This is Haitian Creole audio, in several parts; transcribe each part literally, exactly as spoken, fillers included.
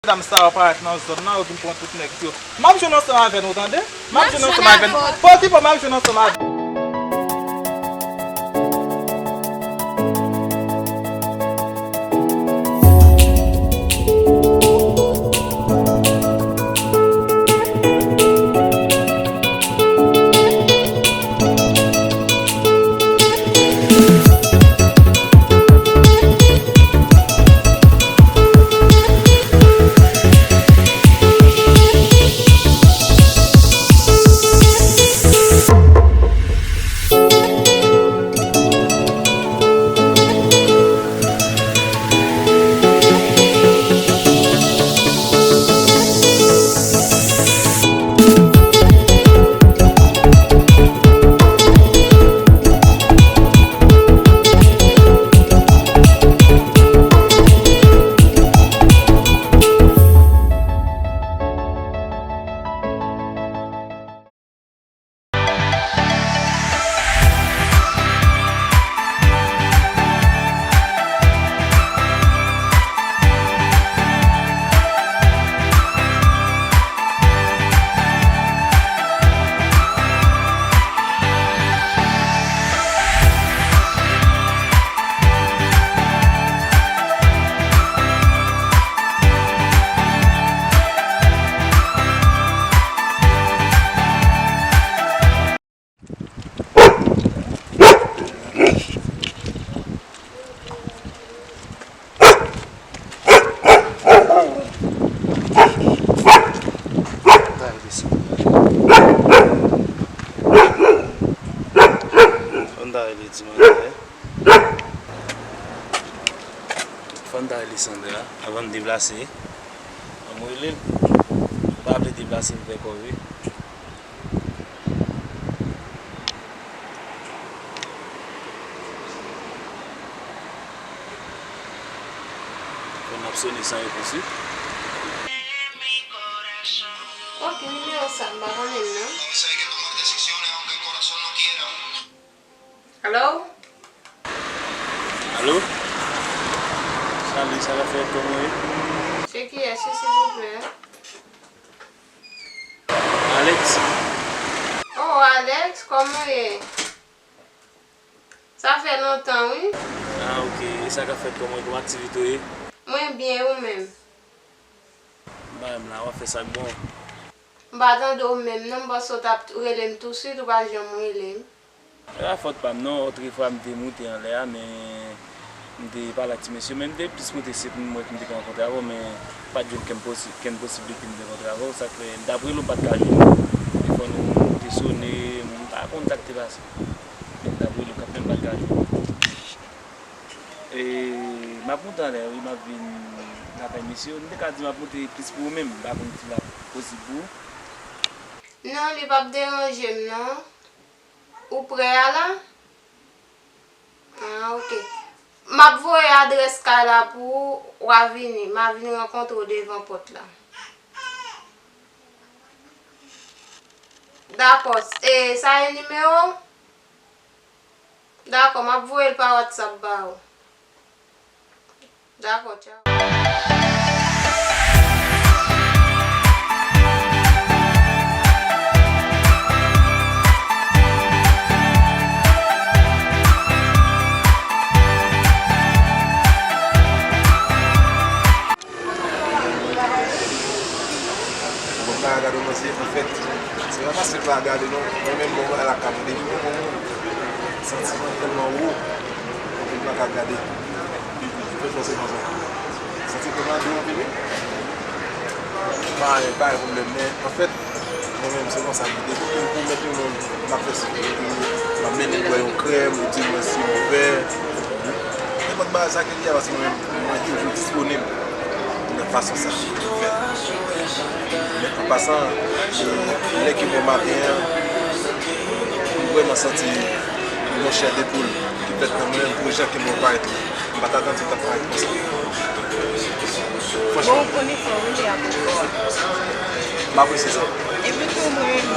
Medam sa yo parèt nan zòn nan, yo vin pran tout nèg yo. M ap jwenn ansanm avè nou, tande? M ap jwenn ansanm avè nou. Pòkipon, m ap jwenn ansanm avè nou. Fò n ta rele ti manzè. Fò n ta rele Sandra avan n deplase. Ann rele l. Ou pa vle deplase, m fè kò vre. Fò n ap sone san repons wi. Ok, nimewo sa m pa konnen l non. Alo? Alo? Salut, sa k ap fèt, kòman w ye? Se kiyès wi, silvouplè? Alex. Oh, Alex, kòman w ye? Sa fè lontan, wi. Ah, ok. E sa k ap fèt, kòman w ye? Kòman aktivite w ye? Mwen byen, e ou menm? M pa menm la, w ap fè sa k bon. M pa tande w menm non, m panse w t ap rele m touswit, ou pa janm rele m. E pa fòt pa m non, otrefwa m te moute anlè a, men m te pale ak ti mesye, men m te plis moute se pou m wè ki m te ka rankontre avè w, men m pa t jwenn kenn posi-, kenn posiblite m te rankontre avè w, sa k fè m t ap rele w, m pa t ka jwenn ou. Telefòn ou te sone, m pa konn sa k te pase. Men m t ap rele w kanmenm, m pa t ka jwenn ou. E, m ap moute anlè wi, m ap vin lakay mesye yo. M te ka di m ap moute plis pou ou menm, m pa konn si l ap posib pou ou. Non, li p ap deranje m non. Ou prè a la? Ah, ok. M ap voye adrès kay la pou ou, w a vini. M a vin rankontre w devan pòt la. Dakò. E, sa e nimewo w? Dakò, m ap voye l pa WhatsApp ba ou. Dakò, tchaw. Bon, m pa ka gade w non, se anfèt, se pa paske m pa ka gade w non, mwen menm bon bagay la ka m depi bon bon moun, santi m tèlman wo, m pa ka gade. Fè fòs e konsa. Santi m tèlman wo anpil wi. Pa, pa gen pwoblèm, men anfèt, mwen menm se konsa m ye. Depi m pwomèt yon moun, m ap fè sou m ap mennen l bwè yon krèm, ou di mwen si m ouvè. Nenpòt bagay sa ke li ye a, paske mwen menm, mwen toujou disponib nan fason sa m fè. Men an pasan, e, lè ke mwen maten an, m vrèman santi yon chè de poul ki fèt nan mwen pou jan ke mwen parèt la. M pa t atann se t ap parèt konsa. Franchman. Bon, ou konnen fò w rele a pou kò a. M apresye sa. Epi tou, mwen menm,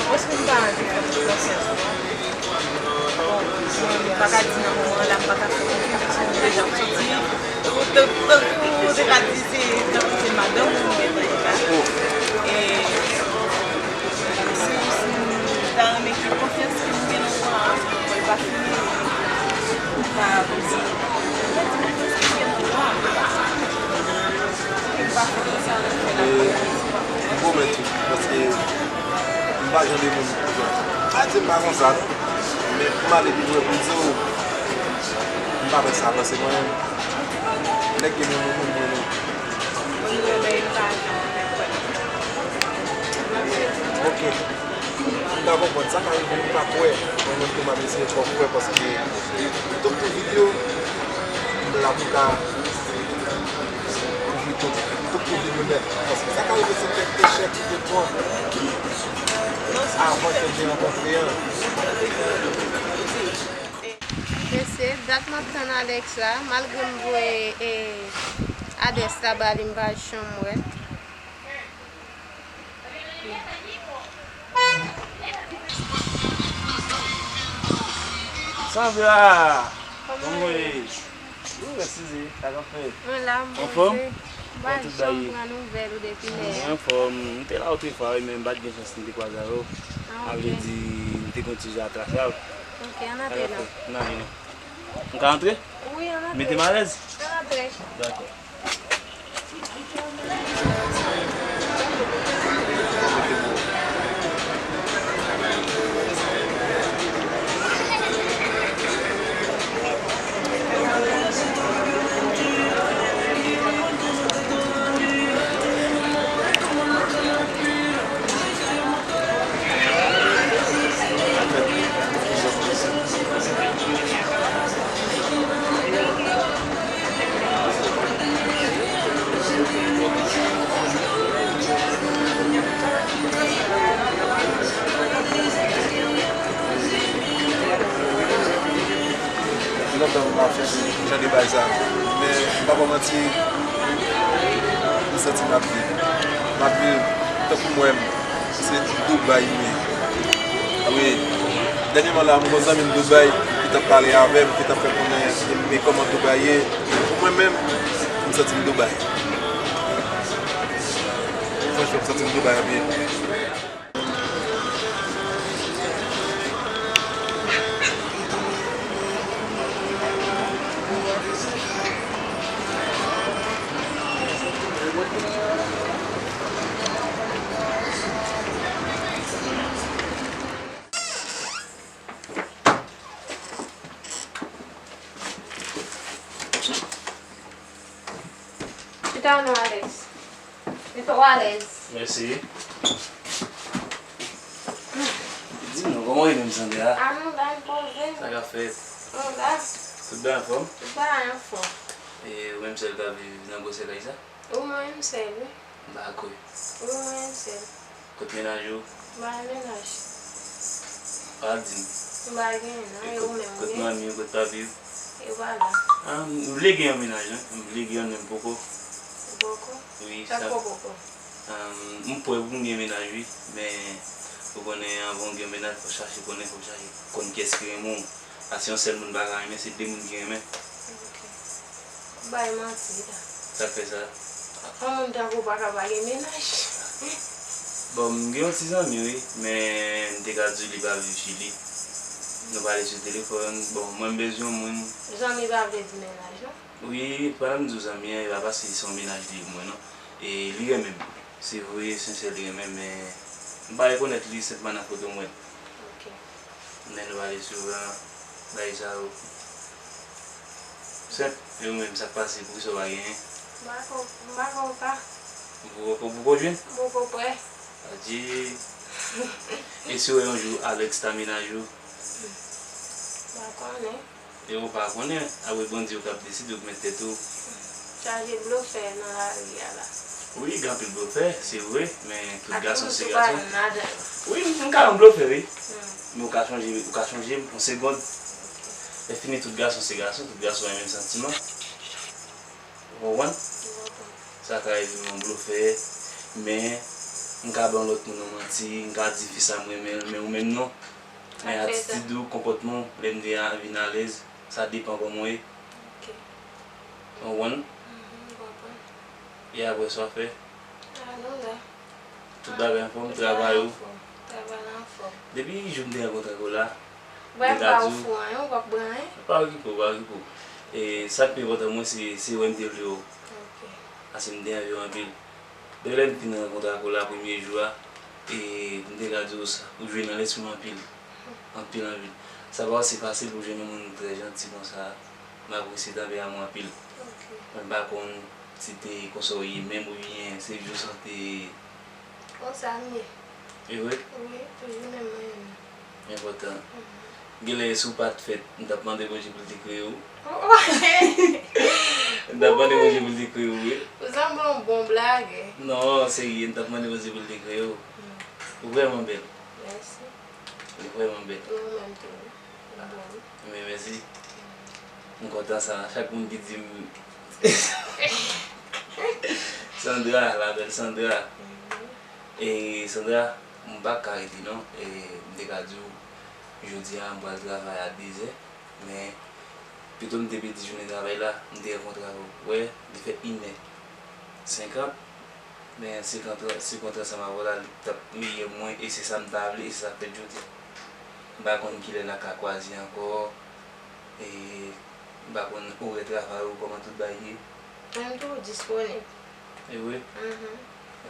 paske m pa anvi fè moun konfyans. Bon, mwen, m pa ka di nan moman an la, m pa ka fè konfyans, paske m deja m santi, ou te, tankou, ou te ka di se, tankou se madanm Pa jan de moun. Pa di m pa konsa non. Men pou m ale pi lwen pou m di w, m pa fè sa avanse mwen menm. Nèg gen moun moun moun moun. Ok. M ta konprann sa ka rive m pa kwè. Mwen menm tou m ap eseye fè w kwè paske tout, tout videyo m la pou ka kouvri tout, tout kouvri yo nèt. Paske sa ka rive se kèk echèk ki te pran avan ke m te rankontre an. Mesye, dat m ap tann Alex la, malgre m voye, e, adrès la ba li, m pa janm wè l. Sandra! Kòman w ye? Ou rèsize, sa k ap fèt? Mwen la, m Anfòm? Banje. M pa janm pran nouvèl ou depi lè a. Mwen anfòm. M te la otrefwa, wi, men m pa t gen chans m te kwaze avè w. Ah, ok. Sa vle di, m te konn ti jan atrase avè w. Ok, ann ale la. N ale non. M ka antre? Wi, ann antre. Mete m alèz? Ann antre. Dakò. Gen lontan m ap chèche jan de bagay sa. Men, m pa ba w manti, m santi m ap viv. M ap viv tankou m wè m se Dubai m ye. Wi. Dènyèman la, m gon zanmi m Dubai ki t ap pale avè m, ki t ap fè konnen e kòman Dubai ye. Pou mwen menm, m santi m Dubai. Franchman, m santi m Dubai anpil. Chita non, Alex. Mete w alèz. Mèsi. Di m non, kòman w ye menm, Sandra? A, nou la, n poze. Sa k ap fèt? Nou la. Tout bagay anfòm? Tout bagay anfòm. E ou menm sèl k ap viv nan gwosè kay sa? Wi, mwen menm sèl, wi. M pa kwè. Wi, mwen menm sèl. Kot mennaj ou? M pa gen mennaj. Pa di m. M pa gen, non, e ou menm, ou gen? Kot manmi w, kot papi w? Yo pa la. Ah, m vle gen yon mennaj, wi. M vle gen yon, men m poko. Ou poko? Wi, sa. Sa k fè w poko? Ah, m prè pou m gen mennaj, wi. Men, ou konnen, anvan w gen mennaj, fò w chache konnen, fò w chache konn kiyès ki renmen w. Paske yon sèl moun pa ka renmen, se de moun ki renmen. Ok. Bay manti la. Sa k fè sa? Yon moun tankou w pa ka pa gen mennaj. Bon, m gen yon ti zanmi, wi, men m te ka di w li pa viv Chili. Nou pale sou telefòn. Bon, mwen m bezwen yon moun. Zanmi pa vle di mennaj, non? Wi, pandan m di w zanmi an, e pa paske se yon mennaj li ye pou mwen, non. E li renmen m. Se vre, sensè, li renmen m, men m pa rekonèt li senpman nan foto m wè l. Ok. Men nou pale souvan, bagay sa yo. Senp, e ou menm, sa k pase, poukisa w pa genyen? M pa ko, m pa ko ka. Ou poko, ou poko jwenn? M poko prè. Adye. E si w wè yon jou Alex ta mennaj ou? M pa konnen. E ou pa konnen, apre Bondye ou k ap deside, ou k met tèt ou. Chaje blofè nan lari a la. Wi, gen anpil blofè, se vre, men tout gason se gason. Wi, m, m ka yon blofè, wi. Hmm. Men ou ka chonje, ou ka chonje m yon segonn. Ok. Lèfini, tout gason se gason, tout gason gen menm santiman. Ou konprann? M konprann. Sa ka rive m yon blofè, men m ka ban lòt moun yon manti, m ka di fi sa m renmen l, men ou menm non. Men atitid ou, konpòtman w, lè m te a, vin alèz, sa depann kòman w ye. Ok. Ou konprann? Mhm, m konprann. E apre sa w ap fè? A, nou la. Tout bagay anfòm, travay ou? Travay la anfòm. Depi jou m te rankontre ak ou la, m te ka di w. Ou pa okipe w anyen, ou p ap bwè anyen? Pa okipe w, pa okipe w. E sa k pi enpòtan mwen, se, se wè m te vle w. Ok. Paske m te anvi w anpil. Depi lè m fin rankontre ak ou la premye jou a, e m te Sa di w sa, ou jwe nan lespri m anpil. Anpil, anpil. Sa pa osi fasil pou jwenn yon moun trè janti konsa. M apresye tanperaman w anpil. Men m pa konn si te konsa w ye menm oubyen se jis w te. Konsa m ye. E vre? Wi, toujou menm mwen menm. Enpòtan. Genlè si w pa t fèt, m t ap mande Bondye pou l te kreye w. M t ap mande Bondye pou l te kreye w, wi. Ou sanble yon bon blagè. Non, serye, m t ap mande Bondye pou l te kreye w. Ou vrèman bèl. Mèsi. Ou vrèman bèl. Ou menm tou. Ou bon. Men mèsi. M kontan sa. Chak moun ki di m. Sandra, la belle Sandra. E Sandra, m pa ka rete non. E m te ka di w, jodi a m pral travay a dezè, men pito m te pèdi jounen travay la, m te gen kontra, wè, li fè inè senkant, men si kontra, si kontra sa m avè w la, li t ap meyè mwen, e se sa m ta vle, e se sa k fèt jodi a. M pa konn kilè n a ka kwaze ankò, e m pa konn orè travay ou, kòman tout bagay ye. Mwen m toujou disponib. E vre? Mhm.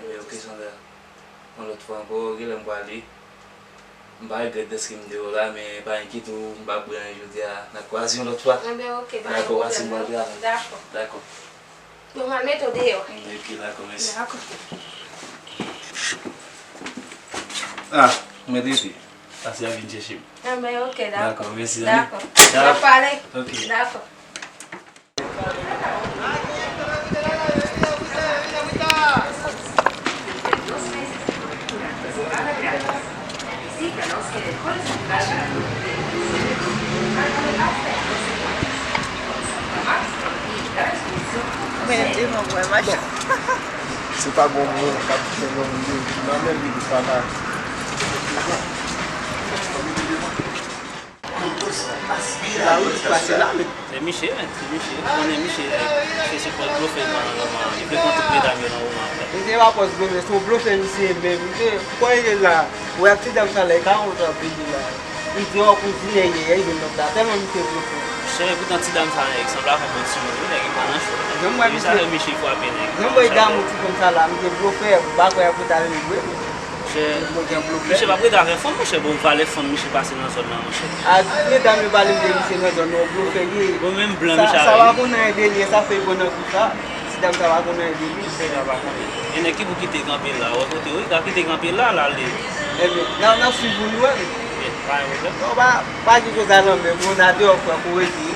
Ebyen, ok, Sandra. Yon lòt fwa ankò, genlè m prale. M pa regrèt dèske m te wè w la, men pa enkyete w, m pa bwè anyen jodi a. N a kwaze yon lòt fwa. Ebyen, ok, pa gen pwoblèm non. Dakò, pase m prale. Dakò. Dakò. Bon, m al mete w deyò. Ok, dakò, mèsi. Dakò. Ah, mwen trete. Pase a vin chèche m. Ebyen, ok, dakò. Dakò, mèsi, tande. Dakò. Tchao. N ap pale. Ok. Dakò. Men devan mwen, machin. Se pa bon moun k ap fè lòm yo nan men li li pa ka. Se Miche, men, se Miche. Ou konnen Miche, eh, Miche se pwòp blofè nan woman. Li frekante tout medam yo nan woman. Misye pa pòs blofè, se yon blofè misye ye menm. Misye, kòman li ye la? Ou wè ak ti dam sa la, li ka wont ap vini la. Li di, "Oh, kouzin, ye, ye, ye, vin lòt la." Tèlman misye blofè. Chè, poutan ti dam sa, nèg, sanble avè yon timoun, wi, nèg, li pa nan chò. Jan m wè misye, sa fè Miche frape nèg. Jan m wè damou ti fanm sa la, misye blofè, m pa kwè pou ta vin vre. Chè, misye p ap rete avè fanm, monchè, bon, valè fanm misye pase nan zòn nan, monchè. A, tout medam yo pale m de misye nan zòn nan, blofè li ye. Bon, menm blan, sa, misye sa avè pa konn anyen de li, sa fè l pran nan kou sa. Ti dam sa pa konn anyen de li. Misye la pa konnen. E nèg ki pou kite kanpe la, wè kote, wi, ka kite kanpe la, l ale. Ebyen, n a, n ap swiv ou, nou wè. Ebyen, pa gen pwoblèm. Non, pa, pa gen koze a lanmè, bon, n a deyò, frè, pou rete.